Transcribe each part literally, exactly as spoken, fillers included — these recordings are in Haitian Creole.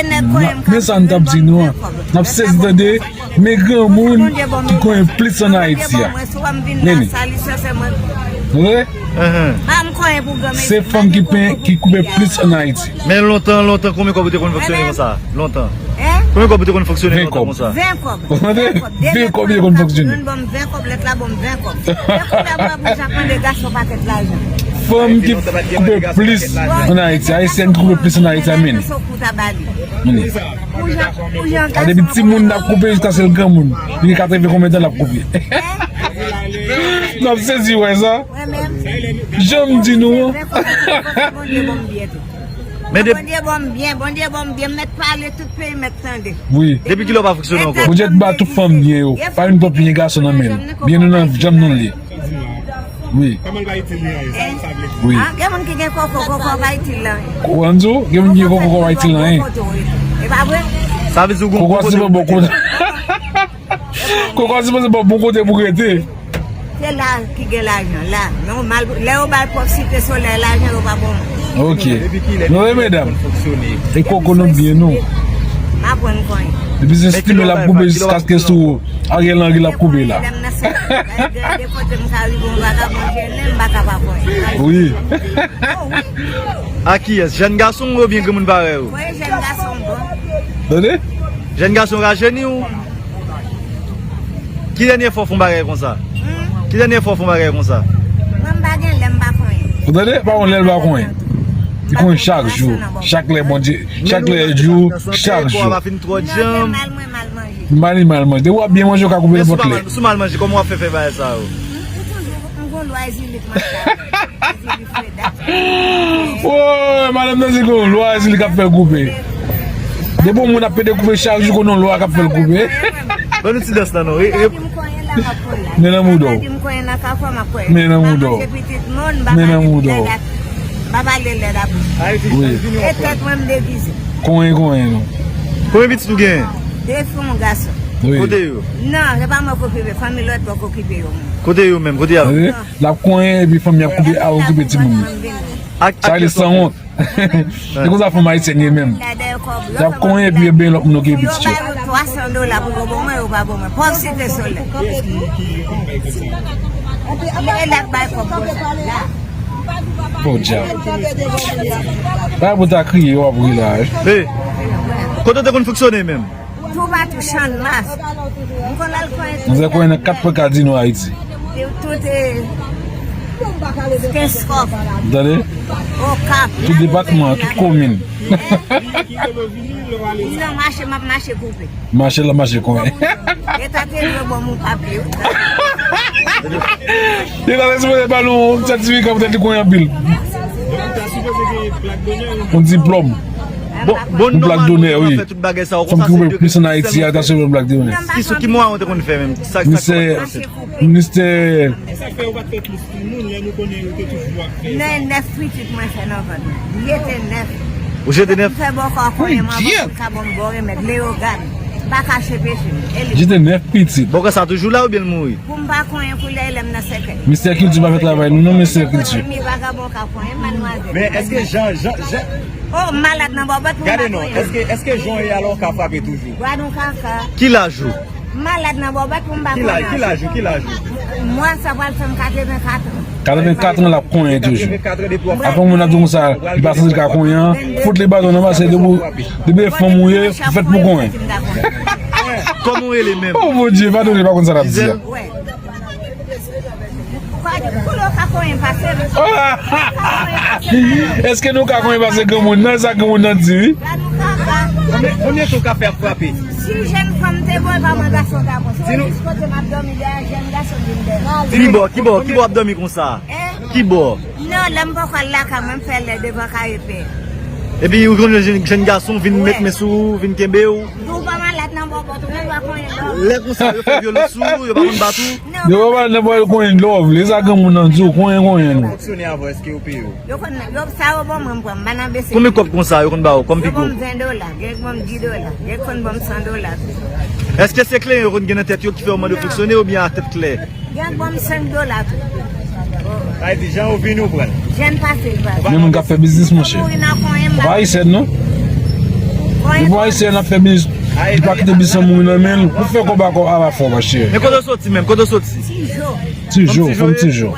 Men sa n t ap di nou an. N ap sezi tande, men granmoun ki konyen plis ann Ayiti a. Men li. Wi. Se fanm ki pen, ki koupe plis ann Ayiti. Men lontan, lontan, konbyen kòb ou te konn fonksyone konsa? Lontan. Konbyen kòb ou te konn fonksyone lontan konsa? Ven kòb. Ven kòb li te konn fonksyone. Ven kòb, lèt la ban m ven kòb. Ven kòb la pou ap jan pran de gason pakèt lajan. Fanm ki koupe plis ann Ayiti, ayisyèn ki koupe plis ann Ayiti a, men. Men. A depi timoun n ap koupe jiskaske l granmoun. Li gen katreven konbyen tan l ap koupe. N ap sezi wè sa. Jan m di nou an. Men de- Bondye ban m byen, Bondye ban m byen, m mèt pale tout peyi mèt tande. Wi. Depi kilè w pa fonksyone ankò? Bondye ba tout fanm byen yo. Pa youn pòp byen gason nan men l. Byen nou nan janm nou l ye. Wi. Wi. Ah, gen moun ki gen koko, koko pa itil la. Koko ann di w, gen moun ki gen koko, koko pa itil la, hein. E pa vre? Sa vle di w gen koko a sipoze bon kote. Koko a sipoze bon kote pou rete. Se la ki gen lajan, la. Non, mal, lè yo bay pwòp Site Solèy lajan, yo pa bon. Ok. Non, men medam. E koko nou byen, non. M aprann konyen. Depi se Stimèl ap koupe jiskaske sou Ariel Henry l ap koupe la. Wi. A kiyès? Jèn gason oubyen granmoun parèy ou? Wi, jèn gason bon. Tande? Jèn gason rajeni ou? Ki dènye fwa w fè yon bagay konsa? Hmm? Ki dènye fwa w fè yon bagay konsa? Mwen m pa gen lè m pa konyen. Ou tande? Pa yon lè l pa konyen. Li konyen chak jou. Chak lè Bondye, chak lè jou, chak jou. Mal, mwen mal manje. Mal, li mal manje. Depi w ap byen manje, w ka koupe nenpòt lè. Si w mal manje, kòman w ap fè fè bagay sa yo? M, m toujou, m gon lwa izilik mwen sa. Woy, madanm nan se gon lwa izilik k ap fè l koupe. Depi yon moun ap pede koupe chak jou, gon yon lwa k ap fè l koupe. Ban nou ti dans la non. Men nan mouda w. Men nan mouda w. Men nan mouda w. Wi. Konyen, konyen non. Konbyen pitit ou genyen? De fi, yon gason. Wi. Kote yo? Non, se pa mwen k okipe, fanmi lòt bò k okipe yo menm. Kote yo menm? Kote y ap? L ap konyen epi fanmi ap koupe, ap okipe timoun yo. Sa rele sanwont. Se konsa fanm ayisyèn ye menm. Y ap konyen epi yo benyen lòt moun okipe pitit yo. Yo ba yo twa san dola pou yo ban mwen, yo pa ban mwen. Pòv Site Solèy. E l ap bay kòb konsa. Podyab. Bagay pou ta kriye, w ap ri la. Kote w te konn fonksyone menm? Toupatou, Channmas. M konn al konyen tout. Mwen konyen nan kat pwen kadino Ayiti. Tout, eh, Kenskòf. Tande? Okap. Tout depatman, tout komin. Li nan mache, m ap mache koupe. Mache la, mache konyen. Leta te dwe ban m yon papye. Leta te sipoze ba nou yon sètifika poutèt li konyen anpil. Yon diplòm. Yon plak donè, wi. Fanm ki koupe plis ann Ayiti a, ta sove yon plak donè. Ki sou ki mwa ou te konn fè menm? Sa, sa, ministè, ministè. Sa k fè yo pa t fè plis timoun, lè nou konnen yo te toujou ap fè sa. Men nèf pitit mwen fè nan vant mwen. M jete nèf. Ou jete nèf? M fè bòkò konyen manman pou l ka ban m bon remèd. Leyogàn. M pa kache peche m. Jete nèf pitit. Bòkò sa toujou la oubyen l mouri? Pou m pa konyen koulè lè m nan sèkèy. Ministè kilti pa fè travay nou non, ministè kilti. Vagabon ka konyen, madmwazèl. Men èske jan, jan, jan. Oh, malad nan bòbòt pou m pa konyen. Gade non, èske, èske jan w ye a la w ka frape toujou? Gad yon kaka. Ki laj ou? Malad nan bòbòt pou m pa konyen. Ki laj ou? Ki laj ou? Mwa sa pral fè m katrevenkat an. Katrevenkat an l ap konyen toujou. Apre yon moun ap di konsa, li pa santi l ka konyen an, fout li baton nan pase depi, depi e fanm ou ye, ou fèt pou konyen. Kòman w rele menm? Oh Bondye, padone, pa konn sa l ap di a. Koulè w ka konyen pase m. Èske nou ka konyen pase granmoun nan? Sa granmoun nan di wi. Konbyen, konbyen tan w ka fè ap frape? Si jèn fanm te bon, e pa mwen gason ta bon. Se jis kote m ap dòmi dèyè, jèn gason vin dèyè. Kibò, kibò, kibò w ap dòmi konsa? Kibò? Non, lè m poko al lakay mwen, m fè lè devan kay epè. Epi ou konn jèn, jèn gason vin met men sou ou, vin kenbe w. Di w pa malad nan bòbòt, ou gen dwa konyen lòv. Lè konsa, yo fè vyolans sou ou, yo pa konn bat ou? Yo pa malad nan bòbòt, konyen lòv. E sa granmoun nan di w, konyen, konyen nou. Fonksyone avan, èske yo peye w? Yo konn, yo, sa yo ban mwen, m pran, m pa nan bese. Konbyen kòb konsa yo konn ba w kòm piko? Yo ban m ven dola, gen k ban m dis dola, gen k konn ban m san dola tou. Èske se kleren yo konn gen nan tèt yo ki fè yo mande w fonksyone oubyen a tèt klè? Gen k ban m senk dola tou. Sa vle di, jan yo vini, ou pran l. Jan l pase, l pase. Men moun k ap fè biznis, monchè. Ou pa ayisyèn, non? Li bon ayisyen ap fè biznis. Li pa kite biznis lan mouri nan men l. Ou fè kòb a kòb a fò, machè. Men kote w soti menm? Kote w soti? Tijo. Tijo, fanm Tijo.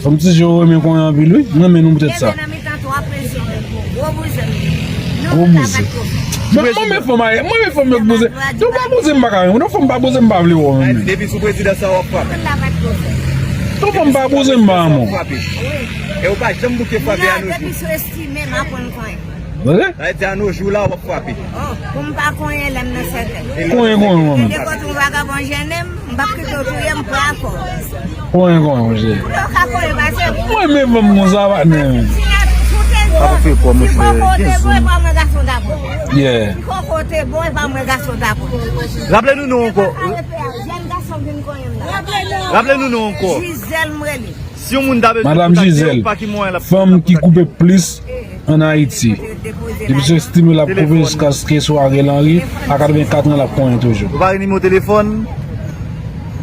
Fanm Tijo renmen konyen anpil, wi. M renmen nou poutèt sa. Gwo bouzen. Men mwen men fanm a, mwen men fanm yo k bouzen. Yo pa bouzen m pa ka renmen. Yon fanm pa bouzen m pa vle wè menm. Depi sou prezidan sa w ap frape. Yon fanm pa bouzen m pa renmen. E ou pa janm bouke frape a nou. Depi sou estime m aprann konyen. Vre? Sa vle di a nou jou la w ap frape. Oh, pou m pa konyen lè m nan sèkèy. Konyen, konyen, mwen menm. Depi kote yon vagabon jennen m, m p ap kite w touye m, m pran kò. Konyen, konyen, monchè. Pou yo ka konyen pase. Mwen menm fanm konsa, patnè. Si n ap foute bon, si kòkò te bon, e pa mwen gason dabò. Yeah. Si kòkò te bon, e pa mwen gason dabò. Raple nou non ankò. Jèn gason vin konyen m la. Raple nou non ankò. Gisèle m rele. Si yon moun ta bezwen kontakte w, pa ki mwayen l ap kontakte w? Madam Gisèle, fanm ki koupe plis an Ayiti. Depi sou estime l ap koupe jiskaske sou Ariel Henry, a katrevenkat an l ap konyen toujou. Ou pa gen nimewo telefòn?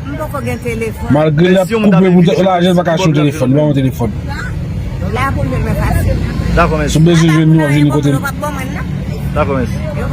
M poko gen telefòn. Malgre l ap koupe pou lajan, l pa ka achte yon telefòn, li pa yon telefòn. La pou l mwen fasil. Dakò, mèsi. Si w bezwen jwenn nou, w ap vini kote nou. Dakò, mèsi.